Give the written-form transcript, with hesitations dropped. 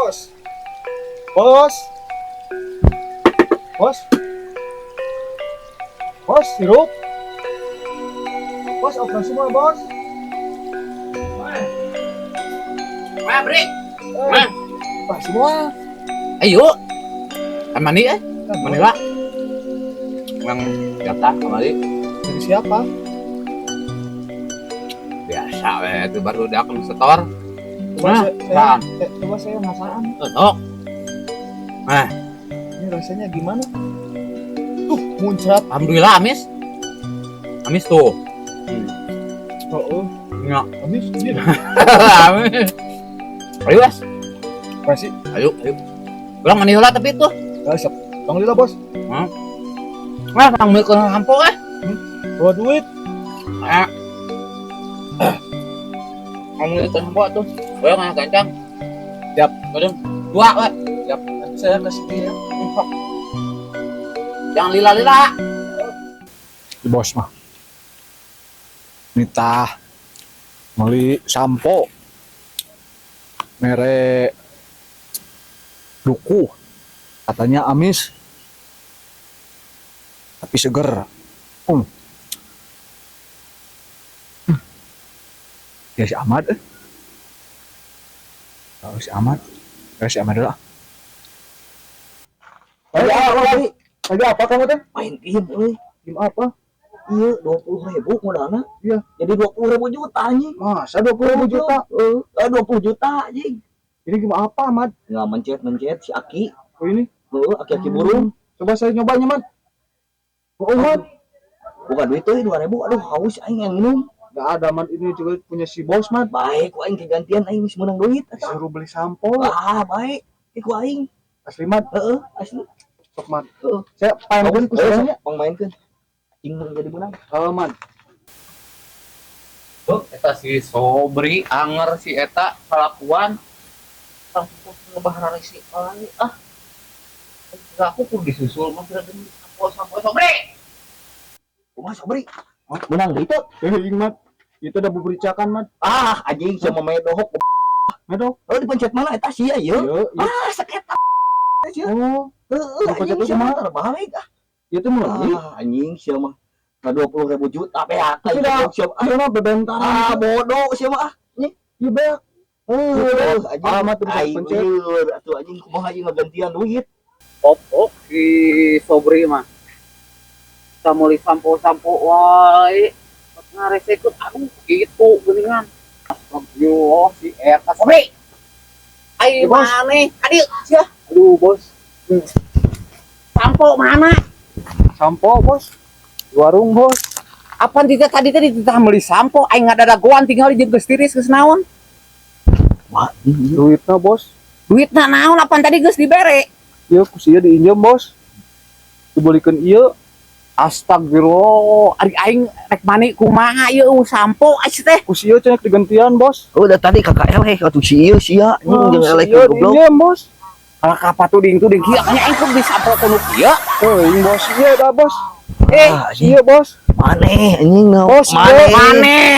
Bos. Bos. Bos. Bos, sirup. Bos, operasi semua, Bos. Wah, Bre. Eh, operasi semua. Ayo. Kan mandi eh. Mandi lah. Emang jatah kembali. Dari siapa? Biasa we itu baru udah aku setor. Coba Nah, saya, apaan? coba saya ngasaan. Tuh. Nah, Ini rasanya gimana? Tuh, muncrat. Alhamdulillah amis. Amis tuh. Oh. Ya. Amis. Ini Amis. Ayo, Bos. Operasi. Ayo, ayo. Urang mandi heula tapi itu. Ya, siap. Tong lila, Bos. Wah, tang meuli sampo eh. Bawa duit. Ah. Kamu itu sampo tuh. Boleh nggak gancang? Siap. Aduh. Dua, we. Siap. Nanti saya kasih dia. Jangan lila-lila. Di bos mah nitah beli sampo merek duku, katanya amis tapi seger. Ya si Ahmad eh. Oh, si Ahmad ya, si Ahmad lah. Lagi apa, Bos? Lagi apa kamu teh? Main game euy. Game apa? Iya, 20.000 modalna. Iya. Jadi 20.000 juta anjing. Masa 20.000 juta? Heeh, 20 juta anjing. Ini game apa, Ahmad? Nggak mencet-mencet si Aki. Oh, ini. Heeh, aki-aki burung. Coba saya nyobanya, Mat. Oh, Mat. Bukan duit euy 2000. Aduh, haus aing yang minum. Gak ada, Mat. Ini juga punya si bos, Mat. Baik, ku aing kegantian aing geus meunang duit eta. Disuruh beli sampo. Ah, baik. Ku aing. Asli, Mat. Heeh, asli. Sok, Mat. Heeh. Saya paenkeun ku saya. Pangmainkeun. Aing mun jadi menang. Halo, Mat. Oh, eta si Sobri anger si eta kalakuan langsung ngebah resi ah. Aku kudu disusul mah kira demi sampo sampo Sobri. Kumaha Sobri? Menang deui teu? Eh, Mat. Itu ada buburicakan, Mat. Ah, anjing sia mah medohok. Aduh. Oh, dipencet mana eta sia ieu? Iya, iya. Ah, saketa sia. Oh, Heeh, Dipencet anjing sia kumaha? mah terbaik ah. Itu melalui. Ah, anjing sia mah. Nah, 20.000 juta beak. Tidak. Sia Ayo, mah bebentaran. ah, bodoh sia mah ah. Iya, beak. Heuh, anjing. Ah, mah tuh bisa Aing pencet. lieur atuh anjing kumaha ieu ngagantian duit. Pop pop si Sobri mah. Meuli sampo-sampo wae. Ngaresekeun aduh gitu geuningan. Astagfirullah si eta Sobri. Ai Ya, Bos. maneh kadieu sia. Aduh, Bos. Sampo mana? Sampo, Bos. Di warung, Bos. Apaan tidak tadi tadi ditah meuli sampo aing ngadadagoan tinggal jeung geus tiris geus naon? Wah, Duitnya, Bos. Duitna naon apaan tadi geus dibere? Iya, ku sia diinjem, Bos. Dibelikan iya. Astagfirullah, ari aing rek mani kumaha ieu sampo ais teh. Ku sia cenah digantian, Bos. Oh, udah tadi kakak eleh atuh si ieu sia anjing jeung eleh iya, goblok. diinjem, Bos. Kalau kapatu ding tuh ding kieu nya aing kudu disampo kudu kieu. Teuing, Bos. Iya dah, Bos. Eh, Ah, anjing. Iya, Bos. Maneh anjing Bos, maneh. maneh.